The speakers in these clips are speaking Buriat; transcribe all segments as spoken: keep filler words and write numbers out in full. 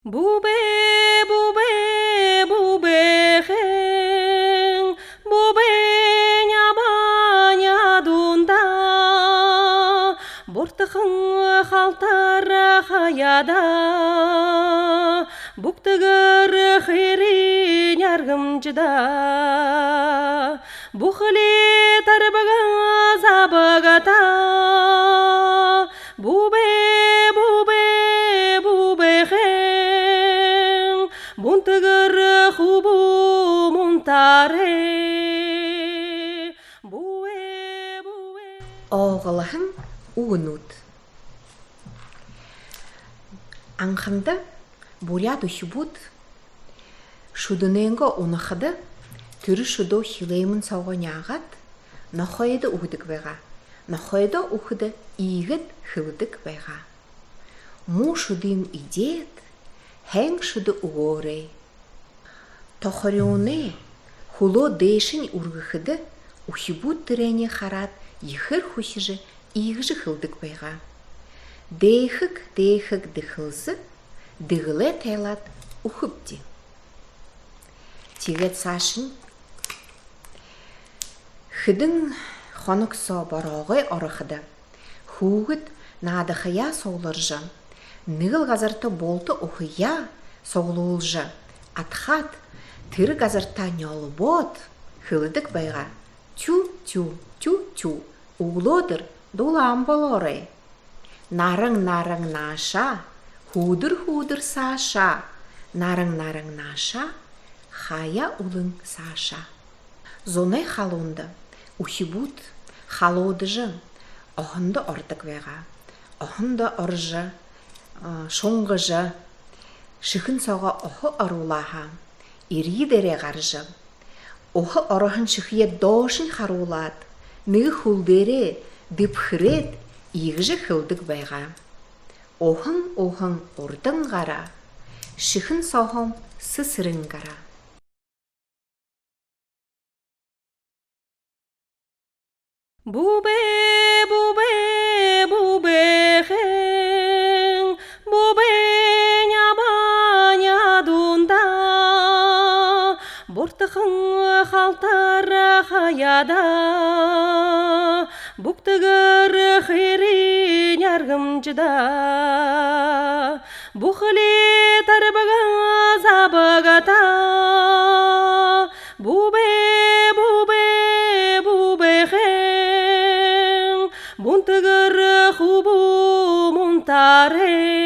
Бүбэ, бүбэ, бүбэхэн, бүбэниинь абань адуунда, буртахан халтар хаяада, бүгтэгэр хириин аргамжада, бүхэли тарбаган забагата. Бүбэ, бүбэ, бүбэхэн, бүнтэгэр хүбүүн мунтаарай. Бүбэ, бүбэ. Ооголоһон үгэнүүд. Анханда буряад үхибүүд шүдэнэйнгөө унахада, тэрэ шүдөө хилээмэн соогоо няагаад, нохойдо үгэдэг байгаа. Нохойдо үгэхэдэ, иигээд хэлэдэг байгаа: «Муу шүдыем эдеэд, һайн шүдэ үгөөрэй». Тохорюунай хүлөө дээшэнь үргэхэдэ, үхибүүд тэрэниие хараад, ехээр хүхижэ, иигэжэ хэлэдэг байгаа: «Дээхэг, дээхэг, дэхэлзэ, дэгэлээ тайлаад үгэбэбди». Тиигээд саашань хэдэн хоног соо бороогой ороходо, хүүгэд наадахаяа сугларжа, нэгэл газарта булта уһаяа суглуулжа, адхаад, тэрэ газартаа нёлбоод хэлэдэг байгаа: «Тю, тю, тю, тю, үглөөдэр дулаан болоорой». Наран, наран наашаа, хүүдэр, хүүдэр саашаа, наран, наран наашаа, хаяа үлэн саашаа. Зунай халуунда үхибүүд халуудажа, оһондо ородог байгаа. Оһондо орожо, а, шунгажа, шэхэн соогоо оһо оруулаа һаа, эрье дээрээ гаража, оһо ороһон шэхэеэ доошонь харуулаад, нэгэ хүл дээрээ дэбхэрээд, иигэжэ хэлэдэг байгаа: «Уһан, уһан, урдан гараа, шэхэн сооһоом сэсэрэн гараа». Бүбэ, бүбэ, бүбэхэн, бүбэниинь абань адуунда, буртахан халтар хаяада, бүгтэгэр хириин аргамжада, бүхэли тарбаган забагата. Бүбэ, бүбэ, бүбэхэн, бүнтэгэр хүбүүн мунтаарай.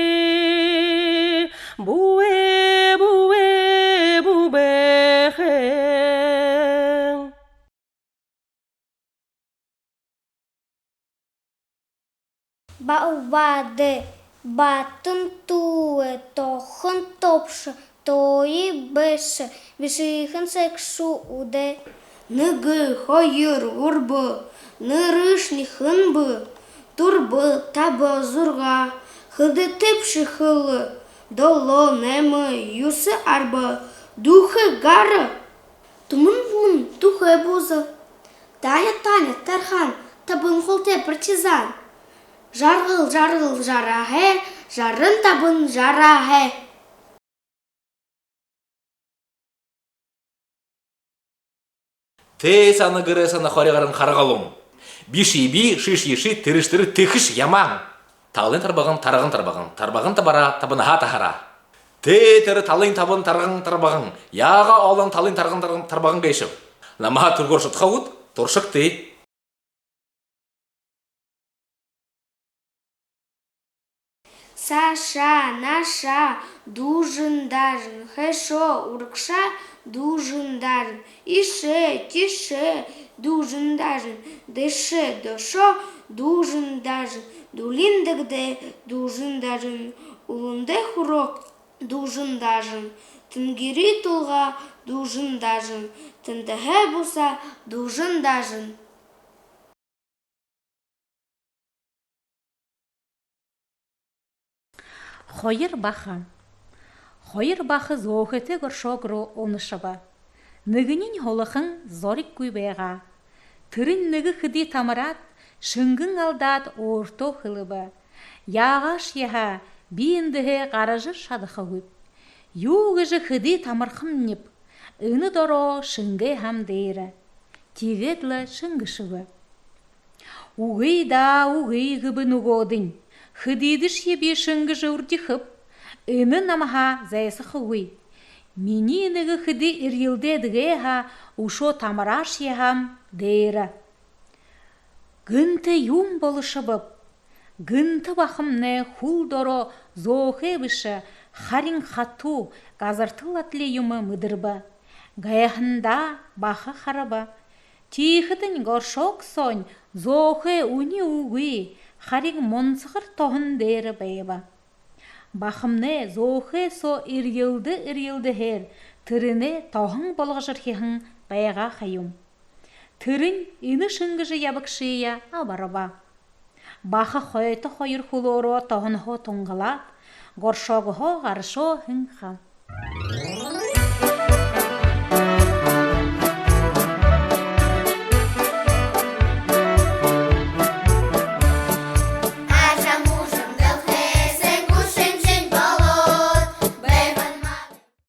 Бүбэ, бүбэ, бүбэхэн. Баабайда баатан түйе, тохон тобшо, тойе бэшэ, бишыхан сэгшүү үдэ. Нэгэ, хоёр, гурба, нэрышни хэн бэ? Дүрбэ, таба, зургаа, хэды тэбшэ хэлэ? Долоо, найман, юһэн, арбан, дүүхэ гара. Түмэн, түмэн, дүүхэ бууза. Таня, Таня, тархан, табан холотой партизан. Жаргал, жаргал, жараа һай, жаран табан жараа һай. Тэ сана гэрээ сана хори гаран харгалуун. Би ши, би ши, ши, ши, тэрэ ши, тэрэ тэхэш ямаан. Талын тарбаган, тарган тарбаган, тарбаган табараа, табанаһаа таһараа. Тэ тэрэ талын табан тарган тарбаган, яагаа олон талын тарган тарган тарбаган гээшэб? Намһаа түргөөр шудха гүт, туршагты. Саашаа, наашаа, дүүжэн даажан, хойшоо, урагшаа, дүүжэн даажан, иишээ, тиишээ, дүүжэн даажан, дээшээ, доошоо, дүүжэн даажан, дүлиин дэгдээ, дүүжэн даажан, үлэндээ хүрөө, дүүжэн даажан, тэнгэри тулгаа, дүүжэн даажан, тэндэһээ бусаа, дүүжэн даажан. Хоёр баха. Хоёр баха зөөхэтэ горшок руу унашаба. Нэгэниинь һулахан, зориггүй байгаа. Тэрэнь нэгэ хэды тамараад, шэнгэн алдаад, өөртөө хэлэбэ: «Яагаашье һаа, би эндэһээ гаража шадахагүйб». Юу гэжэ хэды тамархамниб, энэ дороо шэнгээ һаам дээрэ. Тиигээд лэ шэнгэшэбэ. Үгы даа, үгы, гэбэ нүгөөдэнь. Хэдыдэшье би шэнгэжэ үрдихэб. Энэ намһаа зайсахагүй. Минии нэгэ хэды эрьелдээд гээ һаа, үшөө тамараашье һаам дээрэ. Гэнтэ юун болошобоб? Гэнтэ бахамнай хүл доро зөөхэй бэшэ, харин хатуу, газартал адли юумэ мэдэрбэ. Гайхандаа баха хараба. Тиихэдэнь горшок соонь зөөхэй үни үгы, харин мунсагар тоһон дээрэ байба. Бахамнай зөөхэй соо эрьелдэ эрьелдэһээр тэрэнээ тоһон болгожорхиһон байгаа ха юм. Тэрэнь энэ шэнгэжэ ябагшые абарба. Баха хойто хоёр хүлөөрөө тоһонһоо тунгалаад, горшогһоо гарашоо һэн ха.